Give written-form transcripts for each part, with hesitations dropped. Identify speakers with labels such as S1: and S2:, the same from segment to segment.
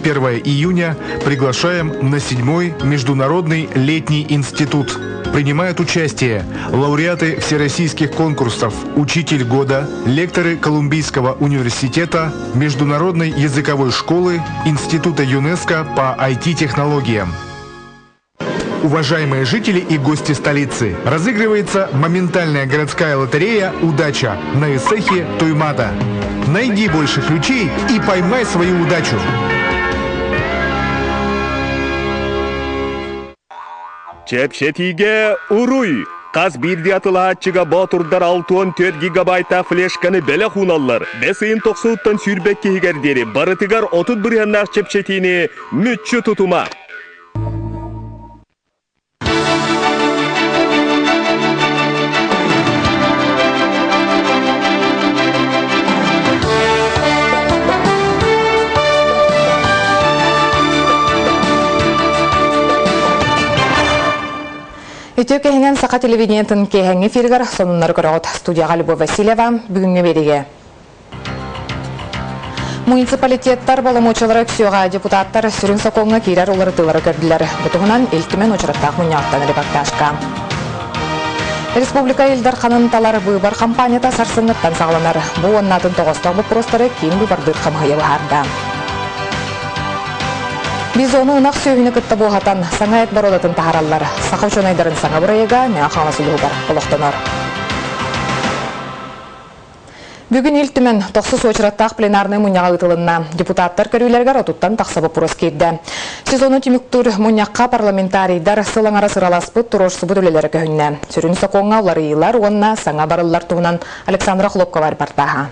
S1: 21 июня приглашаем на седьмой Международный летний институт. Принимают участие лауреаты всероссийских конкурсов «Учитель года», лекторы Колумбийского университета, Международной языковой школы, Института ЮНЕСКО по IT-технологиям. Уважаемые жители и гости столицы, разыгрывается моментальная городская лотерея «Удача» на Исехе Туймата. Найди больше ключей и поймай свою удачу!
S2: Чэпчэтиигэ уруй! Хас биирдии атылааччыга боотурдар 64 гигабайтаах флешканы бэлэх ууналлар. Бэс ыйын тохсууттан сүүрбэт киһигэр диэри барытыгар 30 бырыһыаннаах чэпчэтиини мүччү тутума!
S3: Үтүө кэһинэн саха телевидениетын киэһэҥҥи эфиригэр сонуннары көрөҕүт. Студияҕа Любовь Васильева бүгүҥҥү биэриигэ. Муниципалитеттар боломуочуйалара үксүөҕэ депутаттар сүрүн сокуоҥҥа киирэр уларытыылары көрдүлэр. Бу туһунан Ил Түмэн учураттаах мунньаҕыттан репортажка. Республика Ил Дарханын талар быыбар хампаанньата сарсыҥҥыттан саҕаланар. Бу уоннаатын тоҕостоох боппуруостары киин быыбардыыр хамыһыйа быһаарда. Бизону ынах сүөһүнү кытта буоһатан, саҥа эт боруодатын таһаараллар. Саха учуонайдарын саҥа бырайыга Мэҥэ Хаҥалас улууһугар олохтонор. Бүгүн Ил Түмэн тохсус уочараттаах пленарнай мунньаҕа ыытылынна. Депутаттар көрүүлэригэр отуттан тахса боппуруос киирдэ. Сезону түмүктүүр мунньахха парламентарийдар сыл аҥара сыраласпыт, туруорсубут үлэлэрэ көһүннэ. Сүрүн сокуоҥҥа уларыйыылар уонна саҥа барыллар туһунан Александра Хлопкова репортаһа.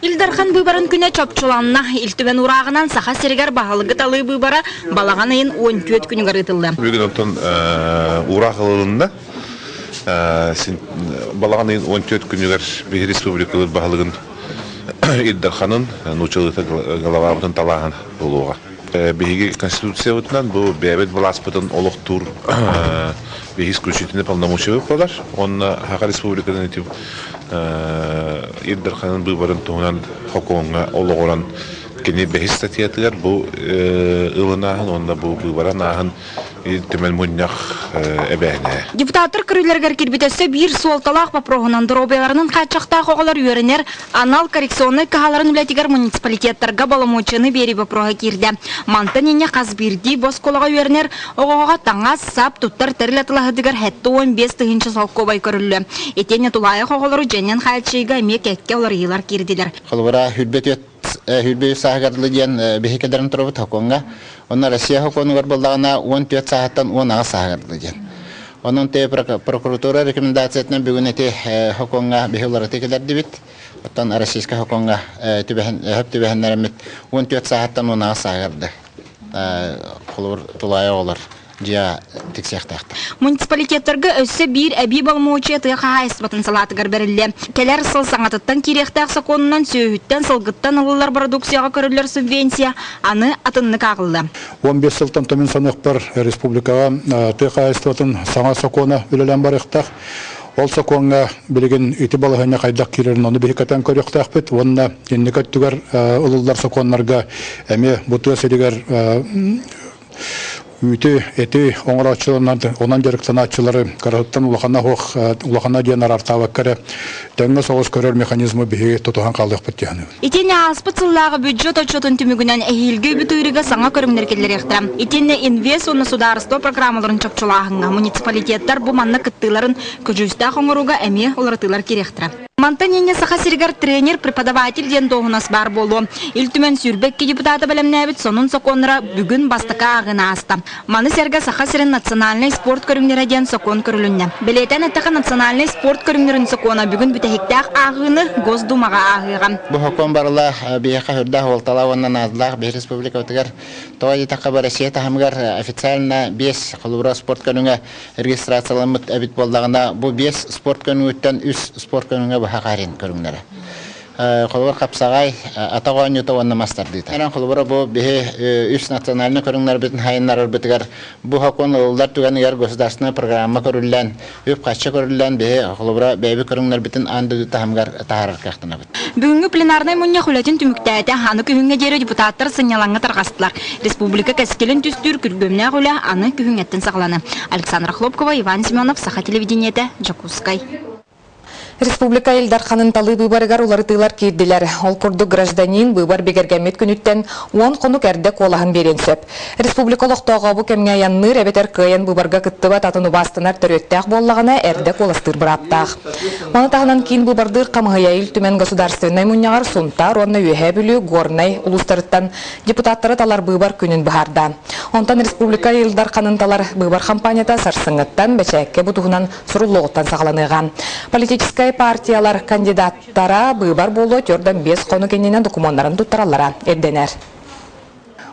S4: Ил Дархан быыбарын күнэ чопчуланна. Ил Түмэн урааҕынан Саха сиригэр баһылыгы талыы быыбара балаҕан ыйын 14 күнүгэр ыытыллыа.
S5: Бүгүн оттон ураах ылылынна. Балаҕан ыйын 14 күнүгэр биһи республикабыт баһылыгын Ил Дарханын нууччалыыта главабытын талааһын буолуоҕа. Биһиги Конституциябытынан бу бэйэбит былааспытын олохтуур биһиги исключительно полномочия буолар. Уонна Саха Республикатын ити Ил Дарханын быыбарын туһунан сокуоҥҥа олоҕуран кини бэһис статьятыгар бу ылынааһын уонна бу быыбарын ааһын Ил Түмэн мунньах эбээһинэһэ.
S4: Депутаттар көрүүлэригэр киирбит өссө биир суолталаах боппуруоһунан доруобуйаларынан хааччахтаах оҕолор үөрэнэр анал коррекционнай кыһаларын үлэтигэр муниципалитеттарга боломуочуйаны биэрии боппуруоһа киирдэ. Мантан инньэ хас биирдии бу оскуолаҕа үөрэнэр оҕоҕо таҥас, сап, туттар тэрил атылаһытыгар 75 тыһыынча солкуобай көрүллүө. Итиэннэ тулаайах оҕолору дьэннэн хааччыйыыга эмиэ кэккэ уларыйыылар киирдилэр.
S6: Холобура, сүүрбэ 25 сааһыгар дылы диэн биһи кэлэрин турабыт сокуоҥҥа. Онно Россия сокуонугар буоллаҕына 14 сааһыттан 18 сааһыгар дылы диэн. Онон те прокуратура рекомендациятынан бүгүн ити сокуоҥҥа биһи уларытыы кэлэрдибит. Оттон российскай сокуоҥҥа түбэһэн өһөп түбэһэннэриммит 14 сааһыттан 18 сааһыгар дылы холобур тулаайах оҕолор дьиэ тиксиэхтээхтэр.
S4: Муниципалитеттарга өссө биир эбии боломуочуйа тыа хаһаайыстыбатын салаатыгар бэриллиэ. Кэлэр сыл саҥатыттан киириэхтээх сокуонунан сүөһүттэн, сылгыттан ылыллар бородууксуйаҕа көрүллэр субвенция аны атыннык ааҕыллыа.
S7: 15 сылтан томин саныахпар республикаҕа тыа хаһаайыстыбатын саҥа сокуона үлэлээн барыахтаах. Ол сокуоҥҥа билигин ити балаһыанньа хайдах киирэрин ону биһи кэтэн көрүөхтээхпит уонна инники өттүгэр ылыллар сокуоннарга эмиэ бу тыа сиригэр үүтү, эти оҥорооччуларынан онон дьарыктанааччылары кыратыттан улахана суох улахана диэн араартаабакка эрэ тэҥҥэ соҕус көрөр механизмы биһиги тутуһан хаалыахпыт диэн.
S4: Итиэннэ ааспыт сыллааҕы бюджет отчуотун түмүгүнэн эһиилги үбү тыырыыга саҥа көрүҥнэр киллэриэхтэрэ. Итиэннэ инвест уонна судаарыстыба программаларын чопчулааһыҥҥа муниципалитеттар бу манна кыттыыларын көдьүүстээх оҥорууга эмиэ уларытыылар киириэхтэрэ. Мантан инньэ Саха сиригэр тренер, преподаватель диэн дуоһунас баар буолуо. Ил Түмэн 22 депутата бэлэмнээбит сонун сокуоннара бүгүн бастакы ааҕыыны ааста. Маны сэргэ Саха сирин национальнай спорт көрүҥнэрэ диэн сокуон көрүлүннэ. Бэлиэтээн эттэххэ, национальнай спорт көрүҥнэрин сокуона бүгүн бүтэһиктээх ааҕыыны Госдумаҕа ааһыаҕа.
S6: Бу сокуон барыла биһиэхэ сүрдээх уолталаах уонна наадалаах биһи республикабытыгар. Тоҕо диэтэххэ, бу Россия таһымыгар официально биэс холобура спорт көрүҥэ регистрацияламмыт эбит буоллаҕына, бу биэс спорт көрүҥүттэн үс спорт көрүҥэ быһа хаарыйын көрүҥнэрэ. Холобур хапсаҕай, атах оонньуута уонна мас тардыыта. Онон холобура бу биһи үс национальнай көрүҥнэрбитин сайыннарарбытыгар бу сокуон ылыллар түгэнигэр государственнай программа көрүллэн, үп-харчы көрүллэн биһи холобура бэйэбит көрүҥнэрбитин аан дойду таһымыгар таһаарар кыахтанабыт.
S4: Бүгүҥҥү пленарнай мунньах үлэтин түмүктээтэ. Аны күһүҥҥэ диэри депутаттар сынньалаҥҥа тарҕастылар. Республика кэскилин түстүүр күргүөмнээх үлэ аны күһүҥҥэттэн саҕалана. Александра Хлопкова, Иван Семенов, Саха телевидениетэ, Дьокуускай.
S3: Республика Ил Дарханын талыы быыбарыгар уларытыылар киирдилэр. Ол курдук гражданин быыбар бигэргэммит күнүттэн уон хонук эрдэ куолаһын биэриэн сөп. Республика олохтооҕо бу кэмҥэ айанныыр эбэтэр кыайан быыбарга кыттыбат атын убаастанар төрүөттээх буоллаҕына эрдэ куоластыыр бырааптаах. Маны таһынан киин быыбардыыр хамыһыйа Ил Түмэн Государственнай мунньаҕар Сунтаар уонна Үөһээ Бүлүү, Горнай улуустарыттан депутаттары талар быыбар күнүн быһаарда. Онтон республика Ил Дарханын талар быыбар хампаанньата сарсыҥҥыттан бэчээккэ бу туһунан суруллуоҕуттан саҕаланыаҕа. Политическай партиялар кандидаттара быыбар буолуо 45 хонук иннинэ докумуоннарын туттараллара ирдэнэр.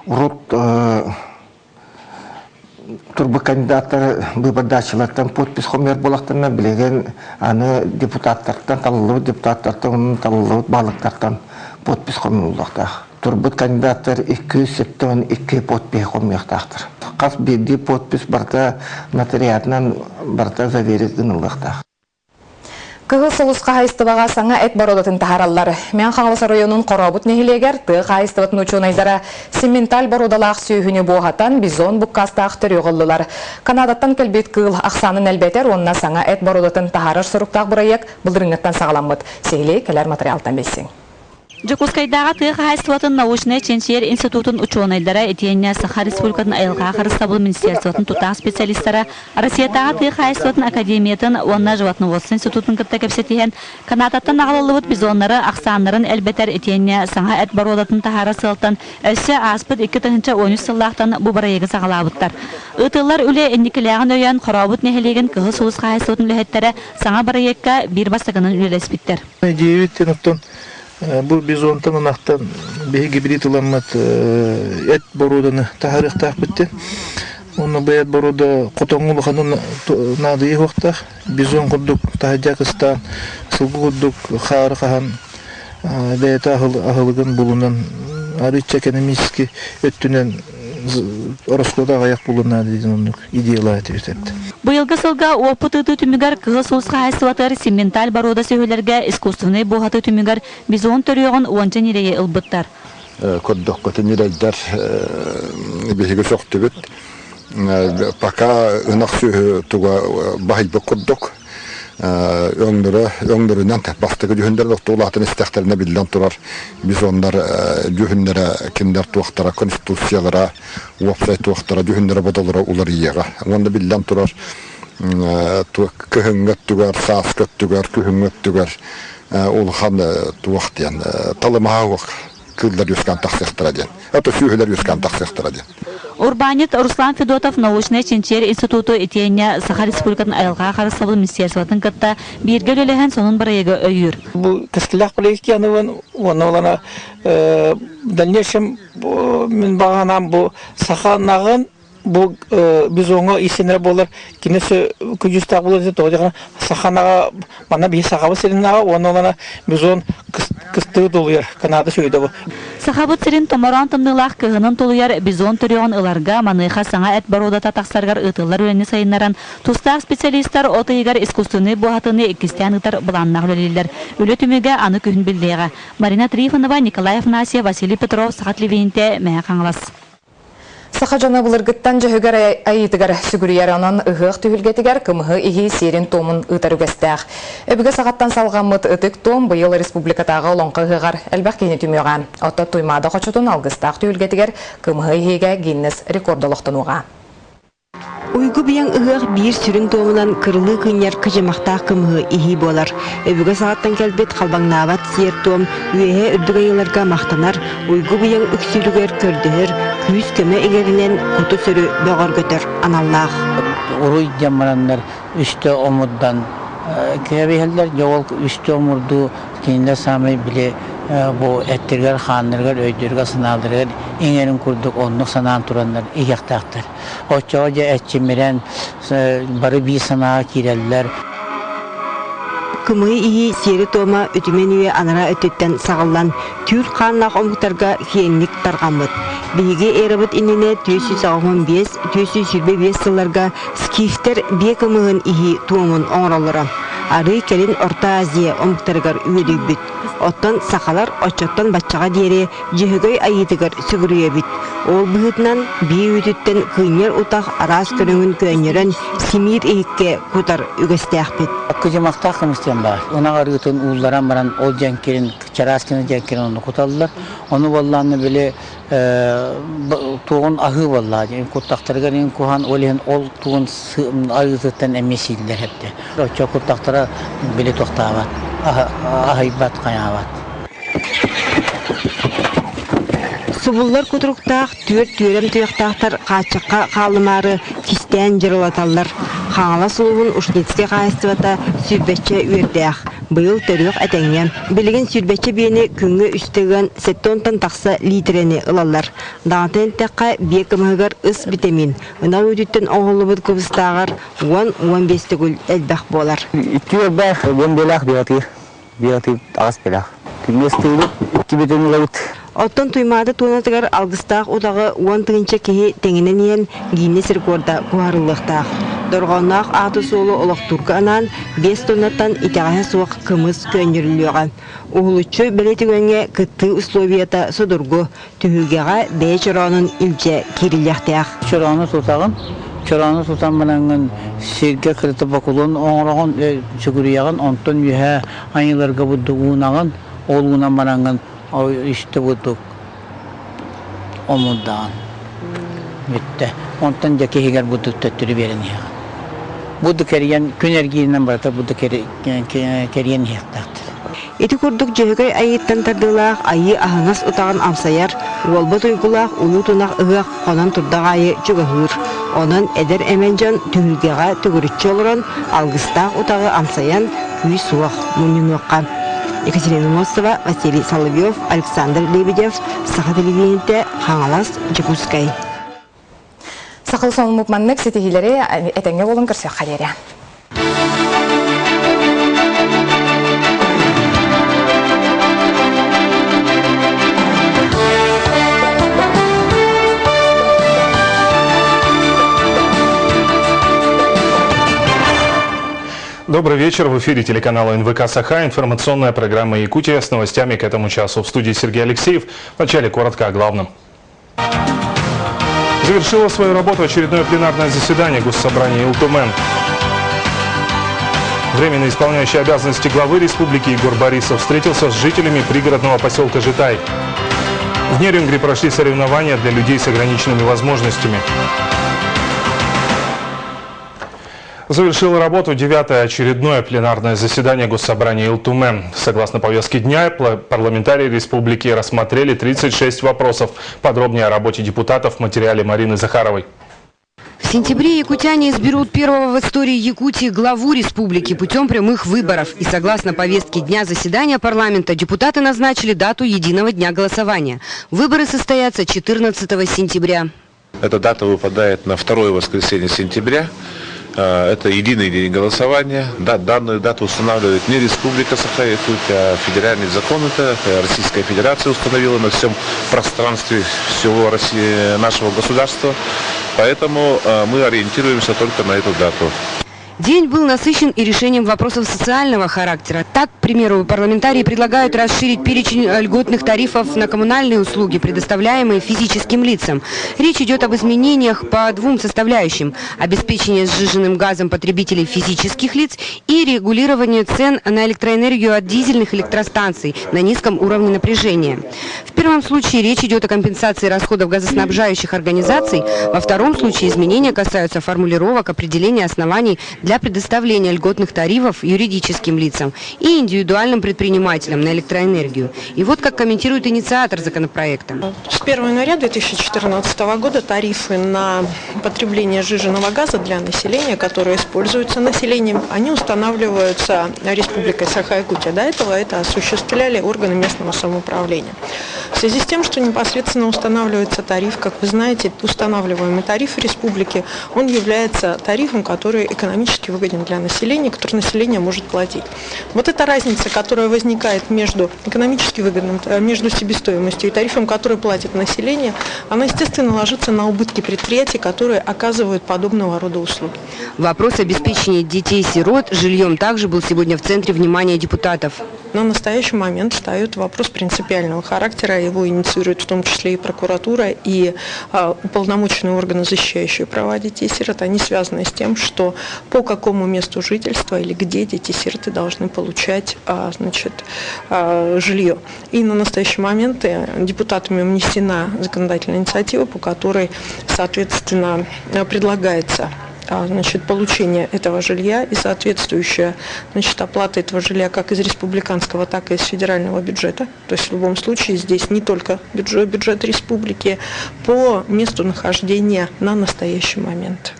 S8: Урут турбут кандидаттары быыбардааччылартан подпись хомуйар буолахтарына билигин аны депутаттартан талыллыбыт депутаттартан талыллыбыт баһылыктартан подпись хомуйуллуохтаах. Турбут кандидаттар 272 подпиһи хомуйуохтаахтар. Хас биирдии подпись барыта нотариатынан барыта заверить гыныллыахтаах.
S3: Кыһыл Сулус хаһаайыстыбаҕа саҥа эт боруодатын таһаараллар. Мэҥэ Хаҥалас оройуонун Хорообут нэһилиэгэр тыа хаһаайыстыбатын учуонайдара симменталь боруодалаах сүөһүнү буоһатан бизон буккаастаах төрүөх ыллылар. Канадаттан кэлбит кыыл ахсаанын элбэтэр уонна саҥа эт боруодатын таһаарар соруктаах бырайыак былырыыҥҥыттан саҕаламмыт. Сиһилии кэлэр материалтан билсиҥ.
S9: Дьокуускайдааҕы тыа хаһаайыстыбатын научнай чинчийэр институтун учуонайдара итиэннэ Саха Республикатын айылҕаҕа харыстабыл министерствотын тутаах специалистара Россиятааҕы тыа хаһаайыстыбатын академиятын уонна животноводство институтун кытта кэпсэтиһэн, Канадаттан аҕалыллыбыт бизоннары ахсааннарын элбэтэр итиэннэ саҥа эт боруодатын таһаарар сыалтан өссө ааспыт 2013 сыллаахтан бу бырайыагы саҕалаабыттар. Ыытыллар үлэ инникилээҕин өйөөн Хорообут нэһилиэгин Кыһыл Сулус хаһаайыстыбатын үлэһиттэрэ саҥа бырайыакка биир бастакынан үлэлэспиттэр.
S10: Диэбит оттон бу бизонтан ынахтан биһи гибрид ыламмыт эт боруоданы таһаарыахтаахпыт диэн. Уонна бу эт боруода хотоҥҥо улаханын наадыйа уохтаах. Бизон курдук таһырдьа кыстаан, сылгы курдук хаары хаһан бэйэтэ аһылыгын булунан арыычча экономически өттүнэн ороскуота аҕыйах булун наада диэн оннук идеялаах этибит эбит.
S9: Быйылгы сылга уоппут ыытыы түмүгэр Кыһыл Сулус хаһаайыстыбатыгар симменталь боруода сүөһүлэргэ искусственнай буоһатыы түмүгэр бизон төрүөҕүн уонча ньирэйи ылбыттар.
S11: Көрдөххө ньирэйдэр биһиги сөхтүбүт. Пока ынах сүөһү туга баһыйбыт курдук өҥнөрө өҥнөрүнэн бастакы дьүһүннэрин охтуулаатын истэхтэринэ биллэн турар бизоннар дьүһүннэрэ кинилэр туохтара конституциялара уопсай туохтара дьүһүннэрэ бодолоро уларыйыаҕа уонна биллэн турар кыһыҥҥы өттүгэр сааскы өттүгэр күһүҥҥү өттүгэр улахан туох диэн талымаһа уох кыыллар үөскээн тахсыахтара диэн это сүөһүлэр үөскээн тахсыахтара диэн
S9: Урбаанньыт Руслан Федотов научнай чинчийэр институту итиэннэ Саха Республикатын айылҕа харыстабыл министерствотын кытта бииргэ үлэлэһэн сонун бырайыагы өйүүр.
S10: Бу кэскиллээх проект диэн уонна олана в дальнейшем мин баҕанаам бу саха наҕын бу бизоҥҥа иистэнэрэ буолар кини күдьүстээх буолар тоҕо диэххэ саханаҕа манна биһи сахабыт сиринээҕи уонна олана бизон кыстыы тулуйар Канада сүөдэ бу.
S9: Сахабыт сирин томороон тымныылаах кыһынын тулуйар бизон төрүөҕүн ыларга маныаха саҥа эт боруодата тахсарыгар ыытыллар үлэни сайыннаран тустаах специалистар от ыйыгар искусственнай буоһатыыны иккистээн ыытар былааннаах үлэлииллэр. Үлэ түмүгэ аны күһүн биллиэҕэ. Марина Трифонова, Николай Афанасьев, Василий Петров, Саха телевидениетэ, Мэҥэ Хаҥалас.
S3: Саха дьоно былыргыттан дьөһүгэр айыытыгар сүгүрүйэр, онон ыһыах түһүлгэтигэр кымыһы иһии сиэрин-туомун ыытар үгэстээх. Өбүгэ саҕаттан салҕаммыт ытык туом быйыл республикатааҕы Олоҥхо ыһыаҕар элбэх киһини түмүөҕэ. Оттон Туймаада хочотун алгыстаах түһүлгэтигэр кымыһы иһиигэ Гиннес рекорда олохтонуоҕа.
S12: Уйгу бийэҥ ыһыах биир сүрүн туомунан кырылыы кыынньар кыдьымахтаах кымыһы иһии буолар. Өбүгэ саҕаттан кэлбит халбаҥнаабат сиэр-туом үөһэ үрдүк айыыларга махтанар, уйгу быйаҥ үксүлүгэр көрдөһөр, күүс-көмө иҥэринэн куту-сүрү бөҕөргөтөр аналлаах.
S13: Уруй диэн бараннар үстэ омурдан кэбиһэллэр. Дьэ ол үстэ омурдуу кинилэр саамай били бу эттэригэр-хааннарыгар, өйдөрүгэр-санааларыгар иҥэрин курдук оннук санаан тураннар иһиэхтээхтэр. Оччоҕо дьэ эрчимирэн бары биир санааҕа киирэллэр.
S12: кымыһы иһии сиэрэ-туома үтүмэн үйэ анараа өттүттэн саҕыллан, түүр хааннаах омуктарга киэҥник тарҕаммыт. Биһиги эрабыт иннинэ 485, 425 сылларга скифтэр биэ кымыһын иһии туомун оҥороллоро. Арыы кэлин Орто Азия омуктарыгар үөдүйбүт. Оттон сахалар оччоттон баччаҕа диэри Дьөһөгөй айыытыгар сүгүрүйэбит. Ол быһыытынан бии үүтүттэн кыынньар утах араас көрүҥүн көөнньөрөн симиир иһиккэ кутар үгэстээхпит.
S13: Кыдьымахтаах кымыс диэн баар. Ынах арыытын уулларан баран ол дьэҥкирин, чараас гына дьэҥкирин ону куталлар. Ону буоллаҕына били туоҕун аһыы буоллаҕа дии. Куттахтарыгар иҥ куһаан, ол иһин ол тугун арыытыттан эмиэ сииллэр эбитэ. Оччо куттахтара били туохтаабат, аһыйбат, хайаабат.
S12: Субуллар кутуруктаах түөрт түөрэм туйахтаахтар хааччахха хаалымаары кистээн дьырылаталлар. Хаҥалас улууһун Ушницкай хаһаайыстыбата сүүрбэччэ үөрдээх. Быйыл төрүөх этэҥҥэ. Билигин сүүрбэччэ биэни күҥҥэ үстэ ыан сэттэ уонтан тахса лиитэрэни ылаллар. Даҕатан эттэххэ, биэ кымыһыгар ыс битэмиин, ынах үүтүттэн оҥоһуллубут кыбыстааҕар 10-15 төгүл элбэх буолар.
S14: Икки үөрдээх, уон биэлээх биотир. Биотир аҕыс биэлээх. Күннэстиибит, икки бүтүн ылабыт.
S12: Оттон Туймаада туонатыгар алгыстаах утаҕы 10 тыһыынча киһи тэҥинэн иһэн Гиннес рекорда куоһарыллыахтаах. Дорҕоонноох ааты-суолу олохтуурга анаан биэс тоннаттан итэҕэһэ суох кымыс көөнньөрүллүөҕэ. Уһулуччу бэлиэ түгэҥҥэ кыттыы условията судургу, түһүлгэҕэ бэйэ чороонун илдьэ киириллиэхтээх.
S13: Чороону тутаҕын, чороону тутан бараҥҥын сиргэ кырыта бокулун оҥороҕун, сүгүрүйэҕин, онтон үөһээ айыыларга бурдук уунаҕын, ол уунан бараҥҥын үстэ бурдук омурдаҕын. Бүттэ. Онтон дьэ киһигэр бурдук төттөрү биэрэн иһэҕин. Бурдук кэрийэн, күн эргииринэн барыта бурдук кэрийэн иһиэхтээхтэр.
S12: Ити курдук Дьөһөгөй айыыттан тардыылаах айыы аһыҥас утаҕын амсайар, уолбат уйгулаах улуу тунах ыһыах хонон турдах аайы чугаһыыр. Онон эдэр эмэн дьон түһүлгэҕэ төгүрүччү олорон алгыстаах утаҕы амсайан күүс-уох мунньунуохха. Екатерина Мостова, Василий Соловьев, Александр Лебедев, Саха телевидениетэ, Хаҥалас, Дьокуускай.
S3: Сахал сонуммут маннык ситиһиилэри этэҥҥэ буолан көрсүөххэ диэри.
S15: Добрый вечер. В эфире телеканала НВК «Саха» информационная программа «Якутия» с новостями к этому часу. В студии Сергей Алексеев. Вначале коротко о главном. Завершило свою работу очередное пленарное заседание Госсобрания Ил Тумэн. Временно исполняющий обязанности главы республики Егор Борисов встретился с жителями пригородного поселка Житай. В Нерюнгри прошли соревнования для людей с ограниченными возможностями. Завершило работу девятое очередное пленарное заседание Госсобрания Ил Тумэн. Согласно повестке дня, парламентарии республики рассмотрели 36 вопросов. Подробнее о работе депутатов в материале Марины Захаровой.
S16: В сентябре якутяне изберут первого в истории Якутии главу республики путем прямых выборов. И согласно повестке дня заседания парламента, депутаты назначили дату единого дня голосования. Выборы состоятся 14 сентября.
S5: Эта дата выпадает на второе воскресенье сентября. Это единый день голосования. Да, данную дату устанавливает не Республика Саха-Якутия, а федеральный закон. Это Российская Федерация установила на всем пространстве всего России, нашего государства. Поэтому мы ориентируемся только на эту дату.
S16: День был насыщен и решением вопросов социального характера. Так, к примеру, парламентарии предлагают расширить перечень льготных тарифов на коммунальные услуги, предоставляемые физическим лицам. Речь идет об изменениях по двум составляющим – обеспечение сжиженным газом потребителей физических лиц и регулирование цен на электроэнергию от дизельных электростанций на низком уровне напряжения. В первом случае речь идет о компенсации расходов газоснабжающих организаций, во втором случае изменения касаются формулировок определения оснований для предоставления льготных тарифов юридическим лицам и индивидуальным предпринимателям на электроэнергию. И вот как комментирует инициатор законопроекта.
S17: С 1 января 2014 года тарифы на потребление сжиженного газа для населения, которые используются населением, они устанавливаются Республикой Саха-Якутия. До этого это осуществляли органы местного самоуправления. В связи с тем, что непосредственно устанавливается тариф, как вы знаете, устанавливаемый тариф в республике, он является тарифом, который экономически выгоден для населения, который население может платить. Вот эта разница, которая возникает между экономически выгодным, между себестоимостью и тарифом, который платит население, она, естественно, ложится на убытки предприятий, которые оказывают подобного рода услуги.
S16: Вопрос обеспечения детей-сирот жильем также был сегодня в центре внимания депутатов.
S17: На настоящий момент встает вопрос принципиального характера. Его инициирует в том числе и прокуратура, и уполномоченные органы, защищающие права детей-сирот. Они связаны с тем, что по какому месту жительства или где дети-сироты должны получать значит, жилье. И на настоящий момент депутатами внесена законодательная инициатива, по которой, соответственно, предлагается, значит, получение этого жилья и соответствующая, значит, оплата этого жилья как из республиканского, так и из федерального бюджета. То есть в любом случае здесь не только бюджет республики по месту нахождения на настоящий момент.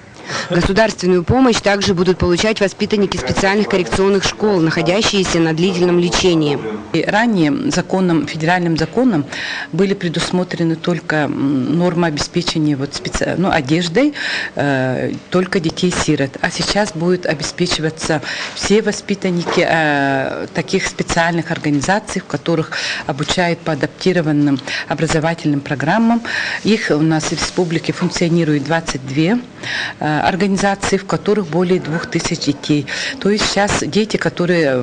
S16: Государственную помощь также будут получать воспитанники специальных коррекционных школ, находящиеся на длительном лечении.
S18: И ранее законом, федеральным законом были предусмотрены только нормы обеспечения вот ну, одеждой только детей-сирот. А сейчас будут обеспечиваться все воспитанники таких специальных организаций, в которых обучают по адаптированным образовательным программам. Их у нас в республике функционирует 22 организации, в которых более 2000 детей. То есть сейчас дети, которые,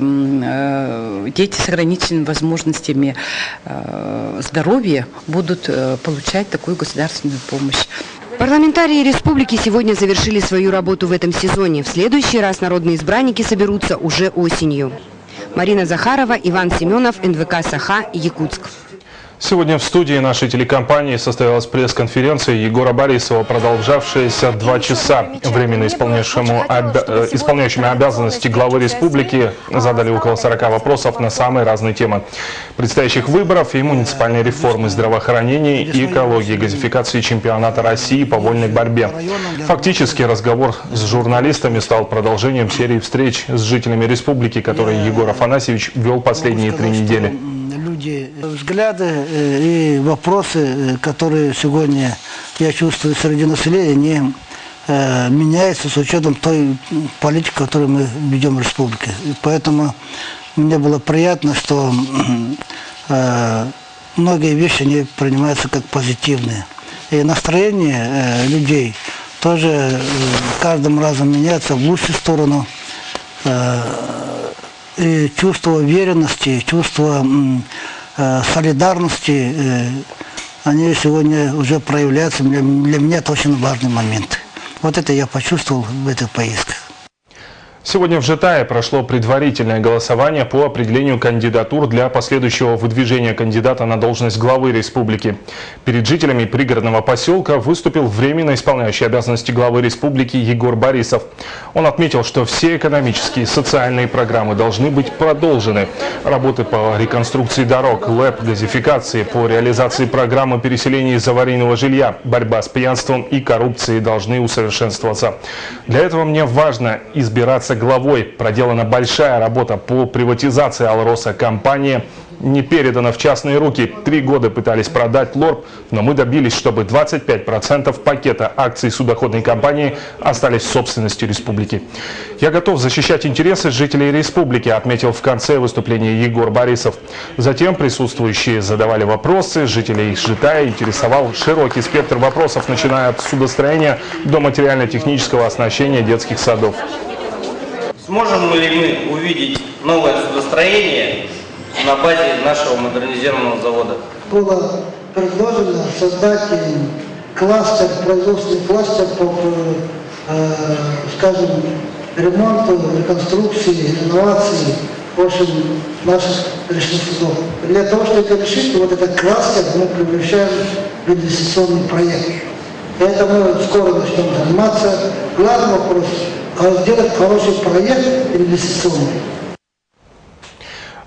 S18: дети с ограниченными возможностями здоровья будут получать такую государственную помощь.
S16: Парламентарии республики сегодня завершили свою работу в этом сезоне. В следующий раз народные избранники соберутся уже осенью. Марина Захарова, Иван Семенов, НВК «Саха», Якутск.
S15: Сегодня в студии нашей телекомпании состоялась пресс-конференция Егора Борисова, продолжавшаяся 2 часа. Временно исполняющему обязанности главы республики задали около 40 вопросов на самые разные темы. Предстоящих выборов и муниципальной реформы, здравоохранения и экологии, газификации, чемпионата России по вольной борьбе. Фактически разговор с журналистами стал продолжением серии встреч с жителями республики, которые Егор Афанасьевич вел последние 3 недели.
S19: Люди, взгляды и вопросы, которые сегодня я чувствую среди населения, они меняются с учетом той политики, которую мы ведем в республике. И поэтому мне было приятно, что многие вещи, они принимаются как позитивные. И настроение людей тоже каждым разом меняется в лучшую сторону. И чувство уверенности, чувство солидарности, они сегодня уже проявляются. Для меня это очень важный момент. Вот это я почувствовал в этих поездках.
S15: Сегодня в Жатае прошло предварительное голосование по определению кандидатур для последующего выдвижения кандидата на должность главы республики. Перед жителями пригородного поселка выступил временно исполняющий обязанности главы республики Егор Борисов. Он отметил, что все экономические и социальные программы должны быть продолжены. Работы по реконструкции дорог, ЛЭП, газификации, по реализации программы переселения из аварийного жилья, борьба с пьянством и коррупцией должны усовершенствоваться. Для этого мне важно избираться главой. Проделана большая работа по приватизации «Алроса». Компания не передана в частные руки. 3 года пытались продать «Лорп», но мы добились, чтобы 25% пакета акций судоходной компании остались в собственности республики. Я готов защищать интересы жителей республики, отметил в конце выступления Егор Борисов. Затем присутствующие задавали вопросы. Жителей Жатая интересовал широкий спектр вопросов, начиная от судостроения до материально-технического оснащения детских садов.
S20: Сможем ли мы увидеть новое судостроение на базе нашего модернизированного завода?
S19: Было предложено создать кластер, производственный кластер по, скажем, ремонту, реконструкции, реновации, в общем, наших речных судов. Для того, чтобы это решить, вот этот кластер мы превращаем в инвестиционный проект. Это мы скоро начнем заниматься. Главный вопрос – сделать хороший проект инвестиционный.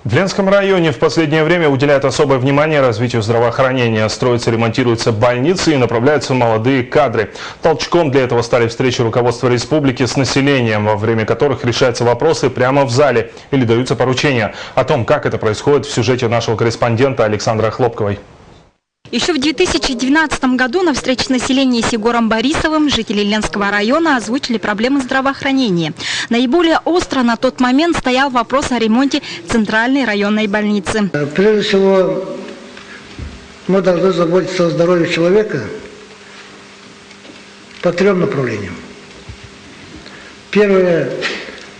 S15: В Ленском районе в последнее время уделяют особое внимание развитию здравоохранения. Строятся, ремонтируются больницы и направляются молодые кадры. Толчком для этого стали встречи руководства республики с населением, во время которых решаются вопросы прямо в зале или даются поручения. О том, как это происходит, в сюжете нашего корреспондента Александра Хлопковой.
S4: Еще в 2012 году на встрече населения с Егором Борисовым жители Ленского района озвучили проблемы здравоохранения. Наиболее остро на тот момент стоял вопрос о ремонте центральной районной больницы.
S19: Прежде всего, мы должны заботиться о здоровье человека по трем направлениям. Первое,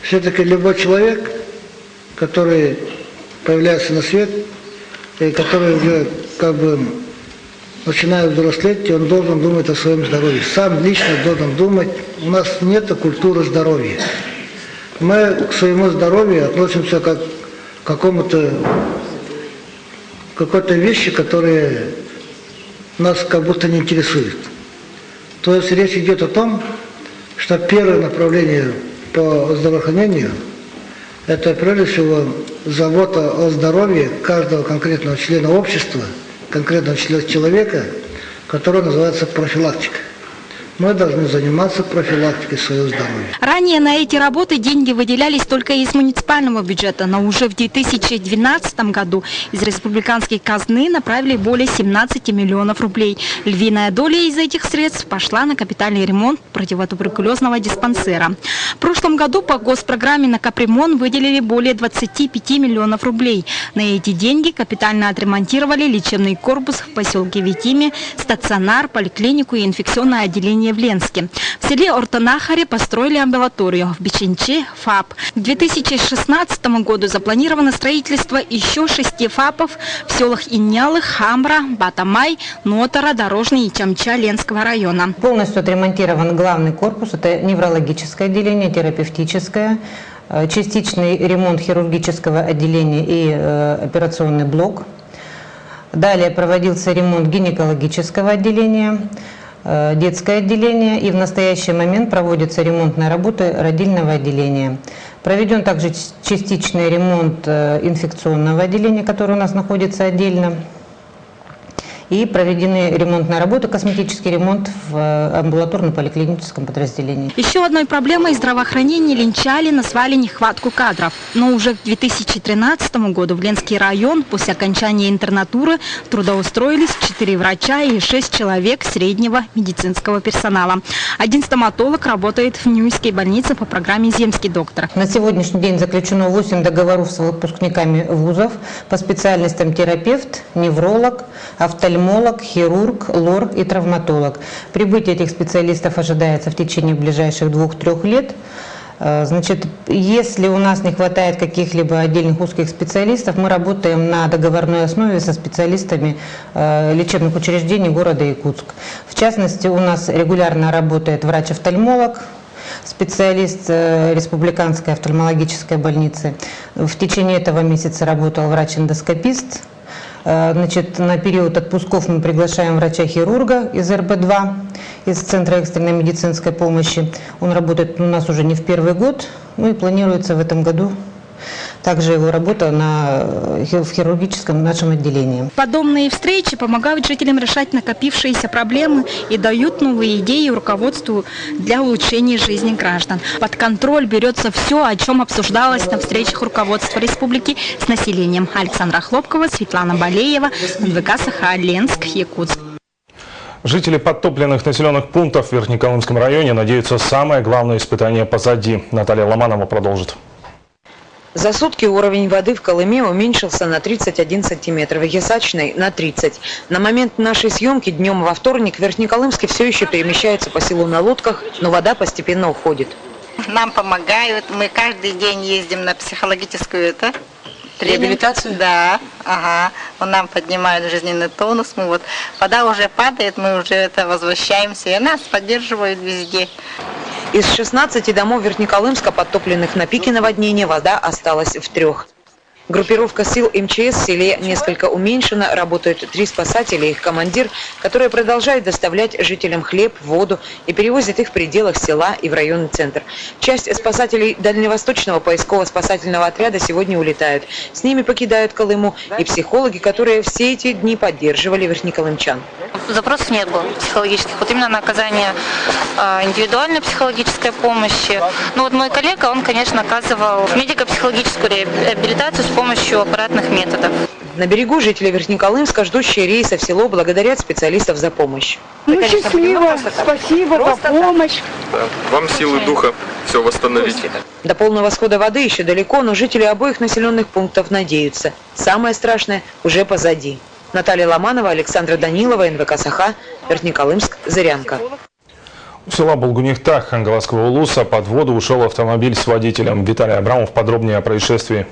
S19: все-таки любой человек, который появляется на свет, и который уже как бы начинает взрослеть, он должен думать о своем здоровье. Сам лично должен думать. У нас нет культуры здоровья. Мы к своему здоровью относимся как к какому-то какой-то вещи, которые нас как будто не интересует. То есть речь идет о том, что первое направление по здравоохранению – это прежде всего забота о здоровье каждого конкретного члена общества, конкретного человека, который называется профилактика. Мы должны заниматься профилактикой своего здоровья.
S4: Ранее на эти работы деньги выделялись только из муниципального бюджета, но уже в 2012 году из республиканской казны направили более 17 миллионов рублей. Львиная доля из этих средств пошла на капитальный ремонт противотуберкулезного диспансера. В прошлом году по госпрограмме на капремонт выделили более 25 миллионов рублей. На эти деньги капитально отремонтировали лечебный корпус в поселке Витиме, стационар, поликлинику и инфекционное отделение в Ленске. В селе Ортонахаре построили амбулаторию, в Биченче – ФАП. К 2016 году запланировано строительство еще 6 ФАПов в селах Инялы, Хамра, Батамай, Нотара, Дорожный и Чамча Ленского района.
S21: Полностью отремонтирован главный корпус, это неврологическое отделение, терапевтическое, частичный ремонт хирургического отделения и операционный блок. Далее проводился ремонт гинекологического отделения, детское отделение, и в настоящий момент проводятся ремонтные работы родильного отделения. Проведен также частичный ремонт инфекционного отделения, которое у нас находится отдельно. И проведены ремонтные работы, косметический ремонт в амбулаторно-поликлиническом подразделении.
S4: Еще одной проблемой здравоохранения ленчане назвали нехватку кадров. Но уже к 2013 году в Ленский район после окончания интернатуры трудоустроились 4 врача и 6 человек среднего медицинского персонала. Один стоматолог работает в Нюйской больнице по программе «Земский доктор».
S21: На сегодняшний день заключено 8 договоров с выпускниками вузов по специальностям терапевт, невролог, офтальмолог, хирург, лор и травматолог. Прибытие этих специалистов ожидается в течение ближайших 2-3 лет. Значит, если у нас не хватает каких-либо отдельных узких специалистов, мы работаем на договорной основе со специалистами лечебных учреждений города Якутск. В частности, у нас регулярно работает врач-офтальмолог, специалист Республиканской офтальмологической больницы. В течение этого месяца работал врач-эндоскопист. Значит, на период отпусков мы приглашаем врача-хирурга из РБ-2, из Центра экстренной медицинской помощи. Он работает у нас уже не в первый год, ну и планируется в этом году также его работа в хирургическом нашем отделении.
S4: Подобные встречи помогают жителям решать накопившиеся проблемы и дают новые идеи руководству для улучшения жизни граждан. Под контроль берется все, о чем обсуждалось на встречах руководства республики с населением. Александра Хлопкова, Светлана Балеева, НВК Саха, Ленск, Якутск.
S15: Жители подтопленных населенных пунктов в Верхнеколымском районе надеются, самое главное испытание позади. Наталья Ломанова продолжит.
S22: За сутки уровень воды в Колыме уменьшился на 31 сантиметр, в Ясачной – на 30. На момент нашей съемки днем во вторник Верхнеколымске все еще перемещаются по селу на лодках, но вода постепенно уходит.
S23: Нам помогают, мы каждый день ездим на психологическую
S22: реабилитацию?
S23: Да, ага. Он нам поднимает жизненный тонус. Мы вот, вода уже падает, мы уже возвращаемся, и нас поддерживают везде.
S22: Из 16 домов Верхнеколымска, подтопленных на пике наводнения, вода осталась в 3. Группировка сил МЧС в селе несколько уменьшена, работают 3 спасателя и их командир, которые продолжают доставлять жителям хлеб, воду и перевозят их в пределах села и в районный центр. Часть спасателей Дальневосточного поисково-спасательного отряда сегодня улетают. С ними покидают Колыму и психологи, которые все эти дни поддерживали верхнеколымчан.
S24: Запросов не было психологических. Вот именно на оказание индивидуальной психологической помощи. Ну вот мой коллега, он, конечно, оказывал медико-психологическую реабилитацию с помощью аппаратных методов.
S22: На берегу жители Верхнеколымска, ждущие рейса в село, благодарят специалистов за помощь.
S1: Ну, счастливо, спасибо за помощь.
S2: Да. Вам силы духа все восстановить.
S22: До полного схода воды еще далеко, но жители обоих населенных пунктов надеются. Самое страшное уже позади. Наталья Ломанова, Александра Данилова, НВК «Саха», Верхнеколымск, Зырянка.
S15: У села Булгунихтах Хангаласского улуса под воду ушел автомобиль с водителем. Виталий Абрамов подробнее о происшествии.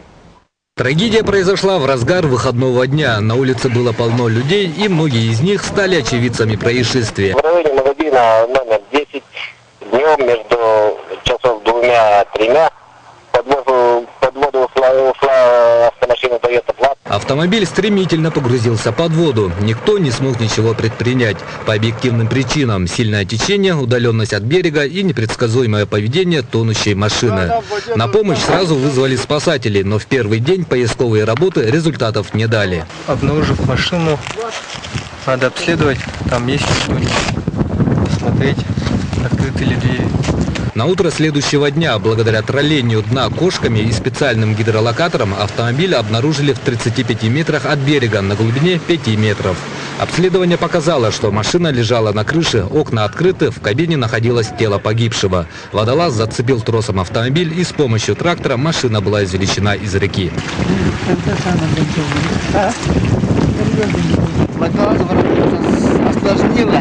S6: Трагедия произошла в разгар выходного дня. На улице было полно людей, и многие из них стали очевидцами происшествия.
S7: В районе магазина номер 10 днем между часов 2-3 под воду ушла автомашина Toyota Platz.
S6: Автомобиль стремительно погрузился под воду. Никто не смог ничего предпринять. По объективным причинам: сильное течение, удаленность от берега и непредсказуемое поведение тонущей машины. На помощь сразу вызвали спасателей, но в первый день поисковые работы результатов не дали.
S25: Обнаружив машину, надо обследовать, там есть что-нибудь, посмотреть, открыты ли двери.
S6: На утро следующего дня, благодаря троллению дна кошками и специальным гидролокаторам, автомобиль обнаружили в 35 метрах от берега на глубине 5 метров. Обследование показало, что машина лежала на крыше, окна открыты, в кабине находилось тело погибшего. Водолаз зацепил тросом автомобиль, и с помощью трактора машина была извлечена из реки.
S26: Осложнило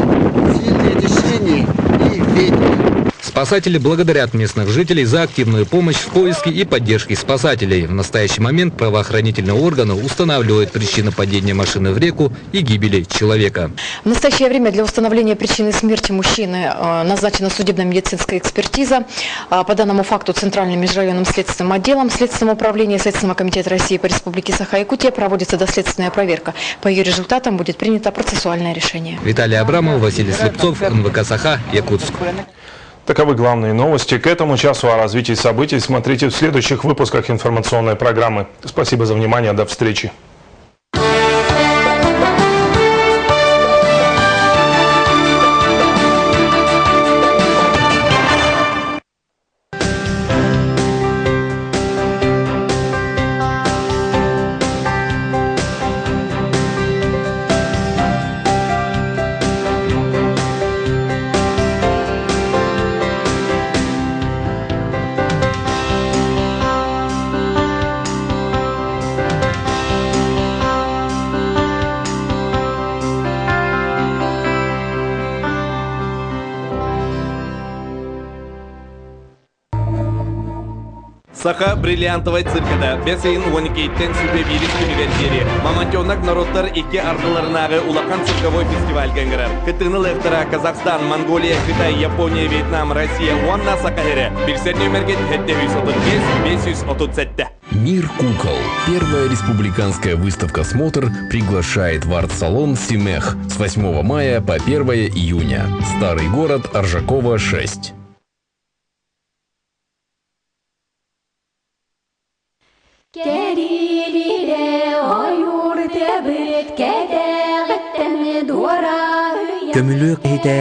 S26: сильное течение и ветер.
S6: Спасатели благодарят местных жителей за активную помощь в поиске и поддержке спасателей. В настоящий момент правоохранительные органы устанавливают причины падения машины в реку и гибели человека.
S3: В настоящее время для установления причины смерти мужчины назначена судебно-медицинская экспертиза. По данному факту Центральным межрайонным следственным отделом Следственного управления Следственного комитета России по Республике Саха-Якутия проводится доследственная проверка. По ее результатам будет принято процессуальное решение.
S6: Виталий Абрамов, Василий Слепцов, НВК «Саха», Якутск.
S15: Таковы главные новости. К этому часу о развитии событий смотрите в следующих выпусках информационной программы. Спасибо за внимание. До встречи.
S27: Саха бриллиантовай циркада бес ыйын 12-тен сүбе биирис күнүгэр диэри Мамонтенок норуоттар икки ардыларынааҕы улахан цирковой фестивальга ыҥырар. Кыттыыны ылыахтара Казахстан, Монголия, Кытай, Япония, Вьетнам, Россия уонна Саха сирэ. Билсэр нүөмэргит 735 537.
S28: Мир кукол. Первая республиканская выставка «Смотр» приглашает в арт-салон «Симех» с 8 мая по 1 июня. Старый город, Аржакова, 6.
S29: Көмүлүөк иһитэ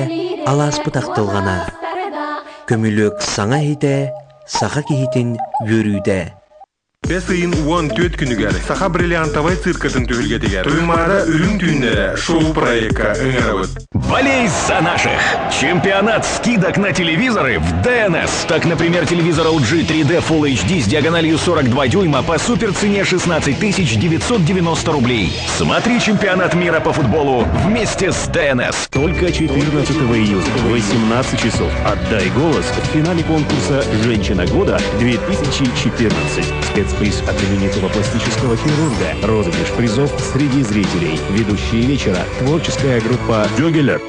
S29: алааспыт ахтылҕана, Көмүлүөк саҥа иһитэ саха киһитин үөрүүтэ.
S2: Бэс ыйын 14 күнүгэр Саха бриллиантовай циркатын түһүлгэтигэр Туймаада үрүҥ түүннэрэ шоу-проекка ыҥырабыт.
S30: Болей за наших! Чемпионат скидок на телевизоры в ДНС. Так, например, телевизор LG 3D Full HD с диагональю 42 дюйма по суперцене 16 990 рублей. Смотри чемпионат мира по футболу вместе с ДНС.
S31: Только 14 июня в 18 часов «Отдай голос» в финале конкурса «Женщина года 2014». Спецприз от именитого пластического хирурга. Розыгрыш призов среди зрителей. Ведущие вечера. Творческая группа «Дёгелер».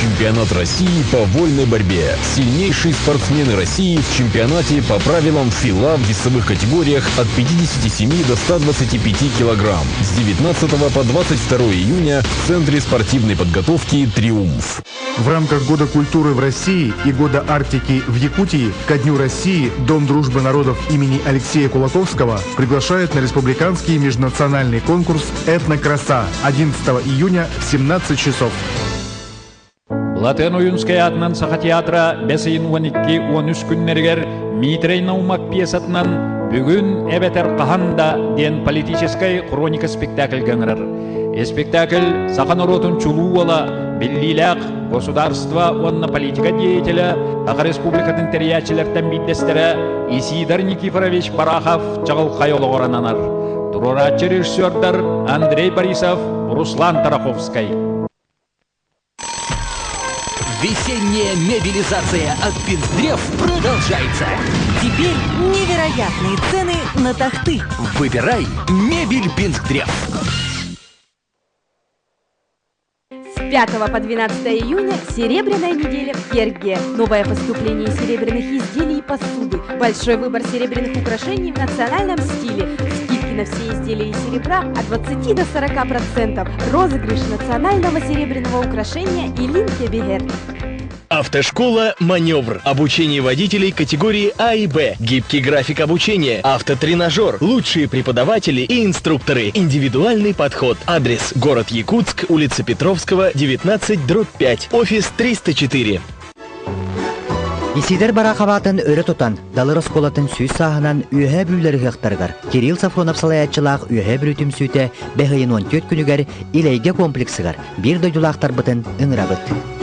S28: Чемпионат России по вольной борьбе. Сильнейшие спортсмены России в чемпионате по правилам ФИЛА в весовых категориях от 57 до 125 килограмм. С 19 по 22 июня в Центре спортивной подготовки «Триумф».
S32: В рамках Года культуры в России и Года Арктики в Якутии ко Дню России Дом дружбы народов имени Алексея Кулаковского приглашает на республиканский межнациональный конкурс «Этнокраса» 11 июня в 17 часов.
S33: Былатыан Ойуунускай аатынан Саха театра бэс ыйын 12-13 күннэригэр Миитэрэй Наумов пьесатынан
S5: Бүгүн эбэтэр хаһан да диэн политическай хроника спектакльга ыҥырар. Спектакль саха норуотун чулуу уола, биллиилээх государство уонна политика деятеля, Саха Республикатын тэрийээччилэртэн биирдэстэрэ Исидор Никифорович Барахов чаҕылхай олоҕор ананар. Туруорааччы режиссердар Андрей Борисов, Руслан Тараховскай.
S8: Весенняя мебелизация от Пинсдрев продолжается.
S9: Теперь невероятные цены на тахты.
S8: Выбирай мебель Пинсдрев.
S9: С 5 по 12 июня серебряная неделя в Керге. Новое поступление серебряных изделий и посуды. Большой выбор серебряных украшений в национальном стиле. Скидки на все изделия из серебра от 20 до 40%. Розыгрыш национального серебряного украшения Илинке Бегер.
S10: Автошкола «Маневр». Обучение водителей категории А и Б. Гибкий график обучения. Автотренажер. Лучшие преподаватели и инструкторы. Индивидуальный подход. Адрес: город Якутск, улица Петровского, 19, дробь 5. Офис 304.
S11: Исидор Барахов аатын өрө тутан, Далыр оскуолатын 100 сааһынан Үөһээ Бүлүүлэр ыһыахтарыгар Кирилл Сафронов салайааччылаах Үөһээ Бүлүү түмсүүтэ бэс ыйын 14 күнүгэр Илэйгэ комплексыгар биир дойдулаахтарбытын ыҥырабыт.